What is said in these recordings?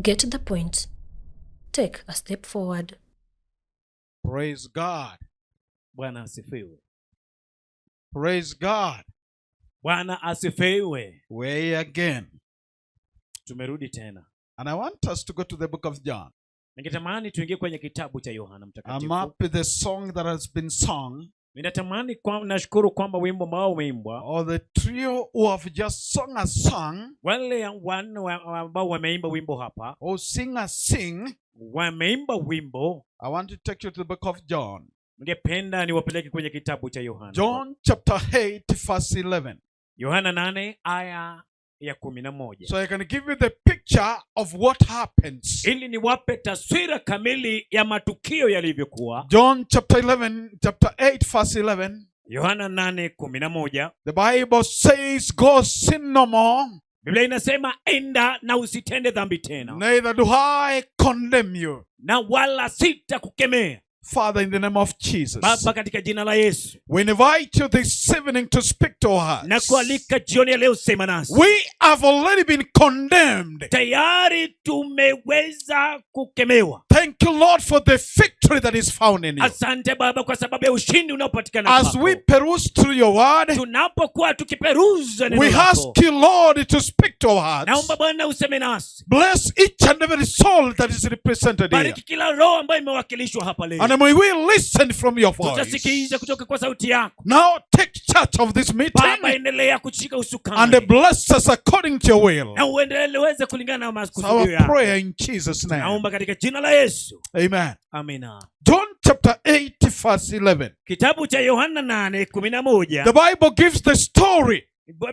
Get the point. Take a step forward. Praise God. Bwana asifiwe. Praise God. Bwana asifiwe. We're here again. Tumerudi tena. And I want us to go to the book of John. Ningetamani tuingie kwenye kitabu cha Yohana I'm Mtakatifu. happy the song that has been sung, Ninatamani kwa, nashukuru kwamba wimbo ambao umeimbwa, or the trio who have just sung a song, wale wanne ambao wameimba wimbo hapa, or sing a sing, wameimba wimbo. I want to take you to the book of John. Ningependa niwapeleke kwenye kitabu cha Yohana. John chapter 8, verse 11. Yohana 8 aya ya 11. So I can give you the picture of what happens. Ili niwape taswira kamili ya matukio yalivyokuwa. John chapter 11, chapter 8, verse 11. Yohana 8:11. The Bible says, "Go, sin no more, Biblia inasema, "Enda na usitende dhambi tena, neither do I condemn you." na wala sitakukemea." Father, in the name of Jesus, Baba, katika jina la Yesu, we invite you this evening to speak to us. Nakualika jioni ya leo, sema nasi. We have already been condemned. Tayari tumeweza kukemewa. Thank you, Lord, for the victory that is found in you. Asante Baba kwa sababu ya ushindi unaopatikana As kwako. we peruse through your word, Tunapokuwa tukiperuza neno we lako, ask you, Lord, to speak to our hearts. Naomba Bwana useme nasi. Bless each and every soul that is represented here. Bariki kila roho ambayo imewakilishwa hapa leo. And may we listen from your voice. Tutasikiza kutoka kwa sauti yako. Now take charge of this meeting Baba, endelea kushika usukani and bless us according to your will. Na uendeleweze kulingana na It's makusudio our yako. prayer in Jesus' name. Naomba katika jina la Yesu. Amen. Amina. John chapter 8, verse 11. Kitabu cha Yohana 8:11. The Bible gives the story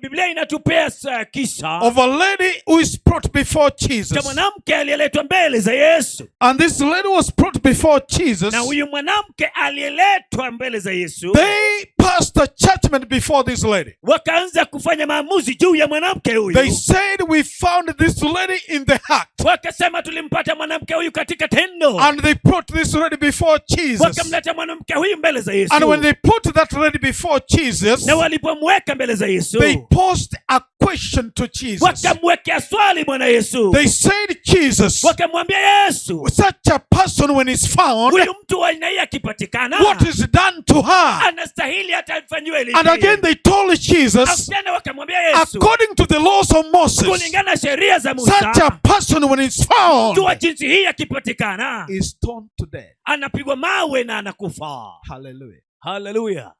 Biblia inatupea kisa of a lady who is brought before cha Jesus. mwanamke aliyeletwa mbele za Yesu. And this lady was brought before Jesus. Na huyu mwanamke aliyeletwa mbele za Yesu, They passed a judgment before this lady. Wakaanza kufanya maamuzi juu ya mwanamke huyu. They said, "We found this lady in the act." Wakasema, "Tulimpata mwanamke huyu katika tendo." And they put this lady before Jesus. Wakamleta mwanamke huyu mbele za Yesu. And when they put that lady before Jesus, Na walipomweka mbele za Yesu, they posed a question to Jesus. Wakamwekea swali Bwana Yesu. They said, "Jesus, Wakamwambia Yesu, such a person when is found, huyu mtu wa aina hii akipatikana, what is done to her?" anastahili hata afanyiwe lipi?" And again they told Jesus, Tena wakamwambia Yesu, "According to the laws of Moses, kulingana na sheria za Musa, such a person when is found mtu wa jinsi hii akipatikana is stoned to death." anapigwa mawe na anakufa. Hallelujah. Haleluya.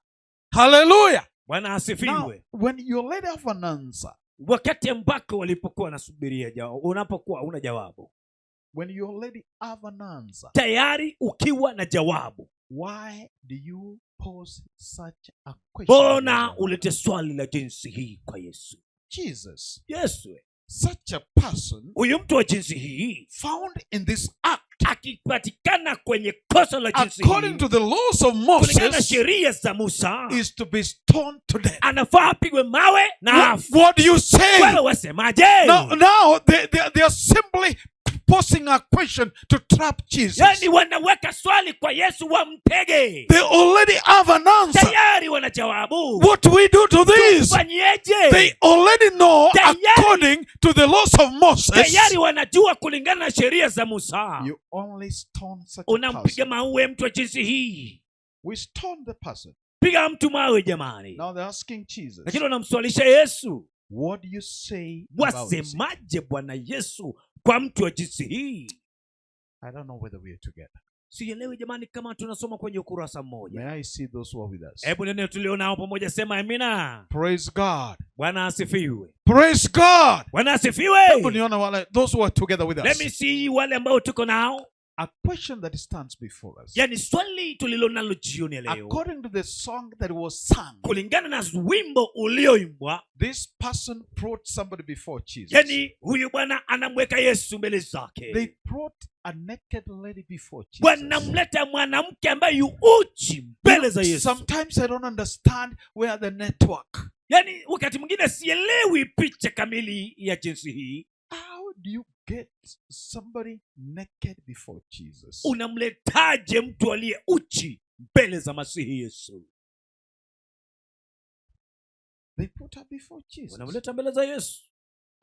Hallelujah. Bwana Now, asifiwe. when you already have an answer, Wakati ambako walipokuwa wanasubiria jawabu, unapokuwa una jawabu, when you already have an answer, tayari ukiwa na jawabu, why do you pose such a question? mbona ulete swali la jinsi hii kwa Yesu? Jesus, Yesu, such a person huyu mtu wa jinsi hii found in this act, akipatikana kwenye kosa la jinsi according hii, to the laws of kulingana na Moses, sheria za Musa, is to be stoned to death. Anafaa apigwe mawe na afe. What do you say? Wewe wasemaje? Now they are simply posing a question to trap Jesus. Yaani wanaweka swali kwa Yesu wamtege. They already have an answer. Tayari wana jawabu. What do we do to this? Fanyieje? They already know according to the laws of Moses. Tayari wanajua kulingana na sheria za Musa, You only stone such a unampiga person. mawe mtu wa jinsi hii. We stone the person. Piga mtu mawe jamani. Now they're asking Jesus, Lakini wanamswalisha Yesu, "What do you say about this?" "Wasemaje Bwana Yesu kwa mtu wa jinsi hii?" I don't know whether we are together. Sielewi jamani kama tunasoma kwenye ukurasa mmoja. May I see those who are with us? Hebu nene tulionao pamoja, sema amina. Praise God. Bwana asifiwe. Praise God. Bwana asifiwe. Hebu nione wale those who are together with Let me us. see wale ambao tuko nao. A question that stands before us. Yaani swali tulilonalo jioni ya leo, According to the song that was sung, kulingana na wimbo ulioimbwa, this person brought somebody before Jesus. Yaani huyu bwana anamweka Yesu mbele zake. They brought a naked lady before Jesus. Wanamleta mwanamke ambaye yu uchi mbele za Yesu. Sometimes I don't understand where the network. Yaani wakati mwingine sielewi picha kamili ya jinsi hii. How do you get somebody naked before Jesus? Unamletaje mtu aliye uchi mbele za Masihi Yesu? They put her before Jesus. Wanamleta mbele za Yesu.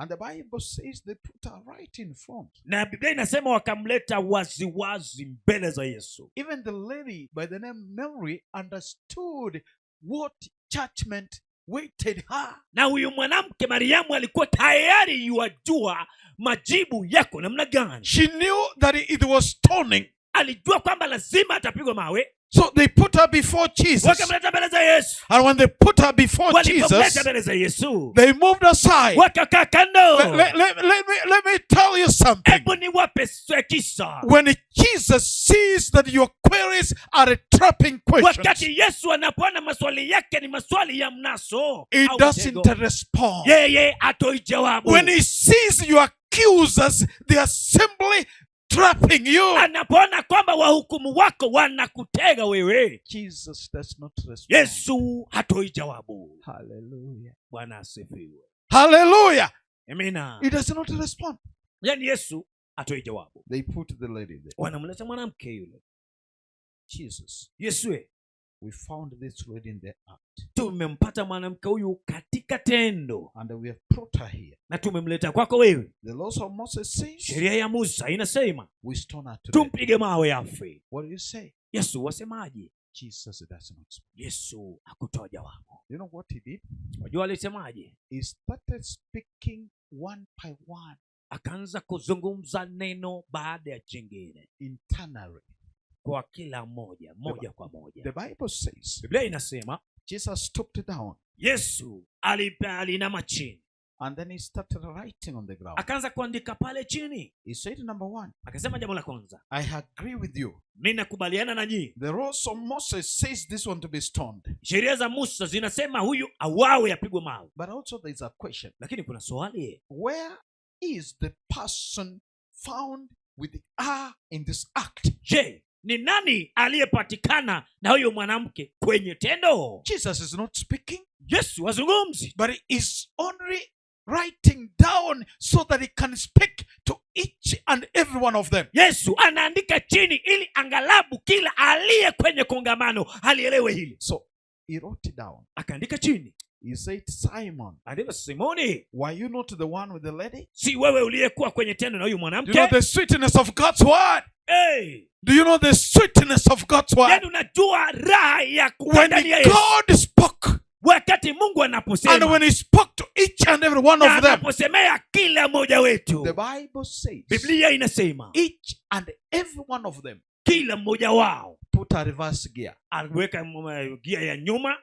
And the Bible says they put her right in front. Na Biblia inasema wakamleta waziwazi mbele za Yesu. Even the lady by the name Mary understood what judgment waited her. Na huyu mwanamke Mariamu alikuwa tayari yuwajua majibu yako namna gani. She knew that it was stoning. Alijua kwamba lazima atapigwa mawe. So they put her before Jesus. Wakamleta mbele za Yesu. And when they put her before Walipomleta Jesus, mbele za Yesu, they moved aside. wakakaa kando. Let me tell you something. Hebu niwape kisa. When Jesus sees that your queries are trapping questions, Wakati Yesu anapoona maswali yake ni maswali ya mnaso he au doesn't mtego, respond. yeye hatoi jawabu. When he sees your accusers, the assembly trapping you, Anapoona kwamba wahukumu wako wanakutega wewe, Jesus does not respond. Yesu hatoi jawabu. Hallelujah. Bwana asifiwe. Hallelujah. Amina. He does not respond. Yaani Yesu hatoi jawabu. They put the lady there. Wanamleta mwanamke yule. Jesus, Yesu, we found this lady in the act, tumempata mwanamke huyu katika tendo and we have brought her here. Na tumemleta kwako wewe. The laws of Moses says Sheria ya Musa inasema we stone her to death. tumpige mawe afe. What do you say? Yesu, wasemaje? Jesus does not speak. Yesu hakutoa jawabu. You know what he did? Wajua alisemaje? He started speaking one by one Akaanza kuzungumza neno baada ya jingine internally. Kwa kila mmoja, moja kwa moja. The Bible says Biblia inasema Jesus stooped down Yesu alinama chini, and then he started writing on the ground. Akaanza kuandika pale chini. He said, number one, Akasema jambo la kwanza, I agree with you. Ninakubaliana na nyinyi. The laws of Moses says this one to be stoned. Sheria za Musa zinasema huyu auawe, apigwe mawe. But also there's a question. Lakini kuna swali. Where is the person found with her in this act? Je, ni nani aliyepatikana na huyu mwanamke kwenye tendo? Jesus is not speaking, Yesu hazungumzi, but he is only writing down so that he can speak to each and every one of them. Yesu anaandika chini ili angalabu kila aliye kwenye kongamano alielewe hili. So he wrote it down. Akaandika chini. He said, Simon, Andika, Simoni, were you not the one with the lady? Si wewe uliyekuwa kwenye tendo na huyu Do you mwanamke? know the sweetness of God's word? Hey! Do you know the sweetness of God's word? Yaani unajua raha ya When kukutania Yesu. God spoke, Wakati Mungu and anaposema when he spoke to each and every one na of them, anaposemea kila mmoja wetu, the Bible says Biblia inasema each and every one of them kila mmoja wao put a reverse gear. aliweka gia ya nyuma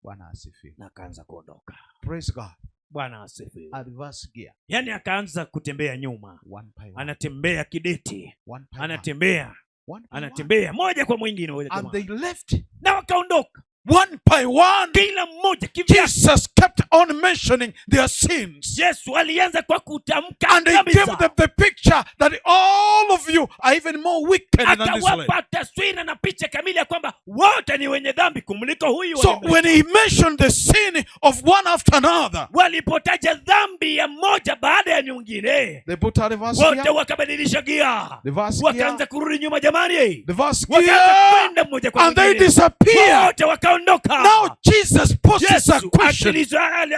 Bwana asifiwe. Na akaanza kuondoka. Praise God. Bwana asifiwe. A reverse gear. Yaani akaanza kutembea nyuma, One by one. Anatembea kidete, One by one. anatembea, One by one. anatembea moja kwa mwingine wale And jamaa. they left Na wakaondoka one by one. Kila mmoja kivyake. Jesus kept on mentioning their sins. Yesu alianza kwa kutamka And he dhambi gave zao. them the picture that all of you are even more wicked than this lady. Akawapa taswira na picha kamili ya kwamba wote ni wenye dhambi kumliko huyu So walimleta. when he mentioned the sin of one after another, Walipotaja dhambi ya mmoja baada ya nyingine, they put a reverse wote gear, wakabadilisha gia, reverse wakaanza gear, kurudi nyuma jamani, reverse wakaanza gear, kwenda mmoja kwa and they mwingine, disappear. wote wakaondoka. Now Jesus poses a Yesu question.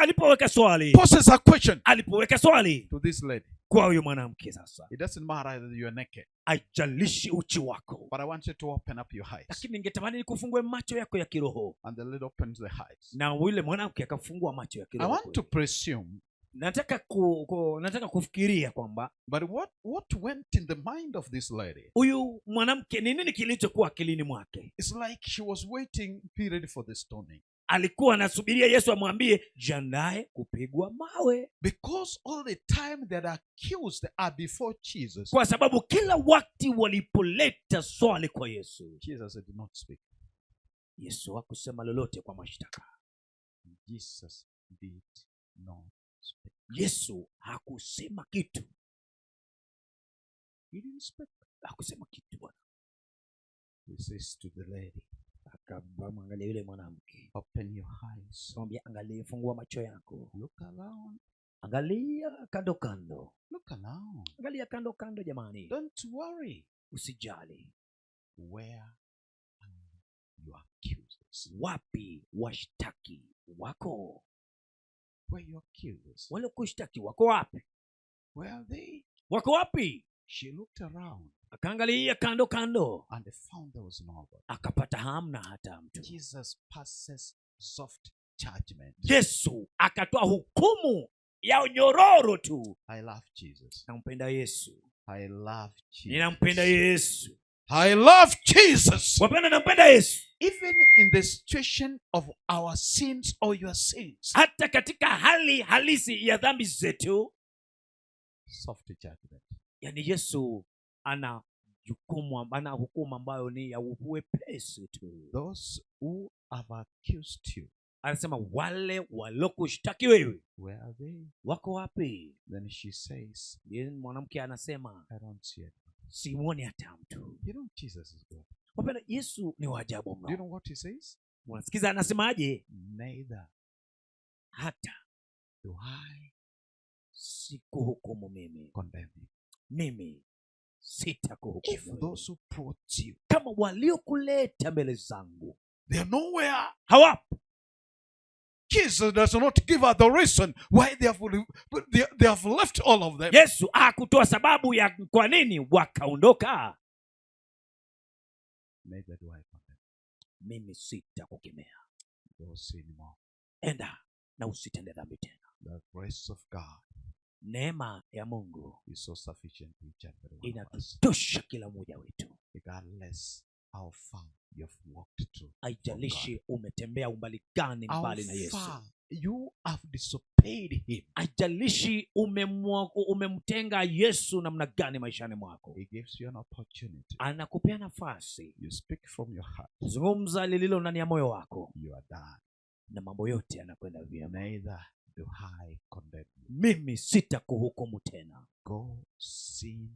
alipoweka swali, Poses a question alipoweka swali to this lady. Kwa huyu mwanamke sasa, It doesn't matter that you are naked, haijalishi uchi wako, but I want you to open up your eyes. Lakini ningetamani nikufungue macho yako ya kiroho. And the lady opens the eyes. Na yule mwanamke akafungua macho ya I kiroho. want to presume, Nataka kufikiria kwamba but what went in the mind of this lady? Huyu mwanamke ni nini kilichokuwa akilini mwake? It's like she was waiting period for the stoning. Alikuwa anasubiria Yesu amwambie jiandae kupigwa mawe. Because all the time that accused are before Jesus, Kwa sababu kila wakati walipoleta swali kwa Yesu, Jesus did not speak. Yesu hakusema lolote kwa mashtaka. Jesus did not speak. Yesu hakusema kitu. He didn't speak. Hakusema kitu bwana. He says to the lady, Akamwangalia yule mwanamke, open your eyes. Akamwambia, angalia, fungua macho yako. Look around. Angalia kando kando. Look around. Angalia kando kando jamani. Don't worry. Usijali. Where are your accusers? Wapi washtaki wako? Where your accusers? Waliokushtaki wako wapi? Where are they? Wako wapi? She looked around Akaangalia kando kando, and found there was nobody. Akapata hamna hata mtu. Jesus passes soft judgment. Yesu akatoa hukumu ya nyororo tu. I love Jesus. Nampenda Yesu. I love Jesus. Ninampenda Yesu. I love Jesus. Wapenda, nampenda Yesu. Even in the situation of our sins or your sins, Hata katika hali halisi ya dhambi zetu, soft judgment. Yaani Yesu ana jukumu, ana hukumu ambayo ni ya uwepesi tu. Those who have accused you, Anasema wale waliokushtaki wewe where are they? wako wapi? Then she says, Yeye mwanamke anasema, I don't see it. Simuoni hata mtu. You know, Jesus is God. Wapenda, Yesu ni wa ajabu Do you mno. know what he says? Unasikiza anasemaje? Neither Hata do I sikuhukumu mimi, condemn you. Mimi sitakuhukumu If wewe. Those who brought you, Kama waliokuleta mbele zangu they are nowhere. Hawapo. Jesus does not give her the reason why they have left all of them. Yesu hakutoa sababu ya kwa nini wakaondoka. Neither do I condemn. Mimi sitakukemea. Go sin more. Enda na usitende dhambi tena. The grace of God Neema ya Mungu is so sufficient to each and every one of us. Inatutosha kila mmoja wetu. Regardless how far you have walked through, Haijalishi umetembea umbali gani how mbali na Yesu. Far you have disobeyed him. Haijalishi umemtenga Yesu namna gani maishani mwako. He gives you an opportunity. Anakupea nafasi. You speak from your heart. Zungumza lililo ndani ya moyo wako. You are done. Na mambo yote yanakwenda vyema. Neither do I condemn you. Mimi sitakuhukumu tena. Go sin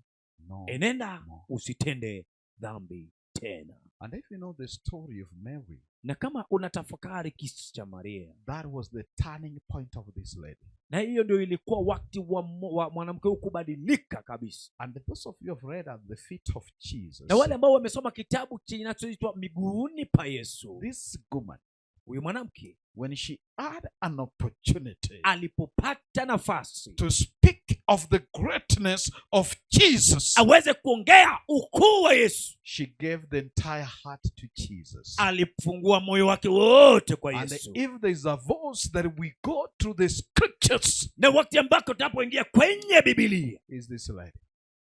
no Enenda more. Usitende dhambi tena. And if you know the story of Mary, Na kama unatafakari kisa cha Maria, that was the turning point of this lady. Na hiyo ndio ilikuwa wakati wa mwanamke huyu kubadilika kabisa. And those of you who have read at the feet of Jesus, Na wale ambao wamesoma kitabu kinachoitwa Miguuni pa Yesu, this woman, huyu mwanamke when she had an opportunity alipopata nafasi to speak of the greatness of Jesus, aweze kuongea ukuu wa Yesu, she gave the entire heart to Jesus. Alifungua moyo wake wote kwa And Yesu. If there is a voice that we go through the scriptures, Na wakati ambako tunapoingia kwenye Biblia, is this lady.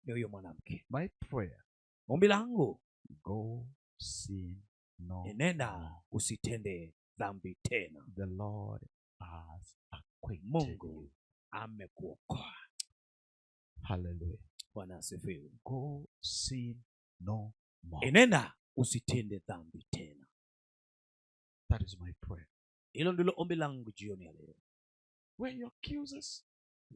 Ni huyo mwanamke. My prayer, Ombi langu, go sin no enenda more. Usitende dhambi tena. The Lord has acquitted Mungu you. Amekuokoa. Hallelujah. Bwana asifiwe. Go sin no more. Enenda usitende dhambi tena. That is my prayer. Hilo ndilo ombi langu jioni ya leo. Where your accusers?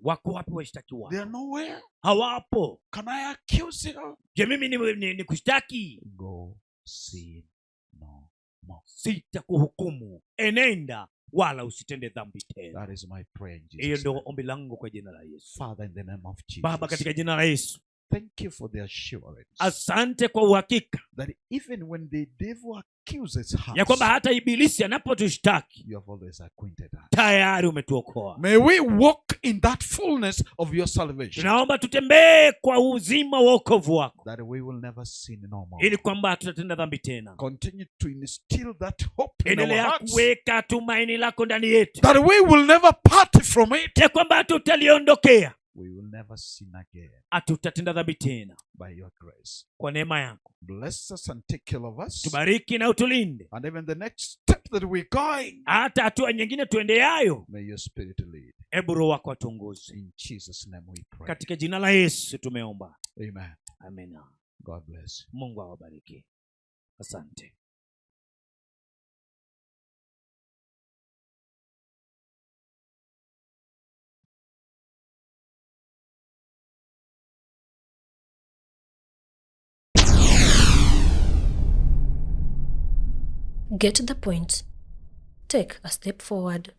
Wako wapi washtaki wako? They are nowhere. Hawapo. Can I accuse you? Je, mimi ni kushtaki? Go sin no more. Sitakuhukumu. Enenda wala usitende dhambi tena. That is my prayer in Hiyo Jesus' ndio name. ombi langu kwa jina la Yesu. Father, in the name of Jesus. Baba, katika jina la Yesu. Thank you for the assurance Asante kwa uhakika that even when the devil accuses us, ya kwamba hata ibilisi anapotushtaki you have always acquainted us. Tayari umetuokoa. May we walk in that fullness of your salvation, Tunaomba tutembee kwa uzima wa wokovu wako that we will never sin no more. Ili kwamba hatutatenda dhambi tena. Continue to instill that hope in our Endelea hearts, kuweka tumaini lako ndani yetu that we will never part from it. Ya kwamba hatutaliondokea. We will never sin again Hatutatenda dhambi tena by your grace. kwa neema yako. Bless us and take care of us. Tubariki na utulinde. And even the next step that we're going, Hata hatua nyingine tuendeayo, may your spirit lead. Hebu Roho wako atuongoze. In Jesus' name we pray. Katika jina la Yesu tumeomba. Amen. Amina. God bless you. Mungu awabariki. Asante. Get the point. Take a step forward.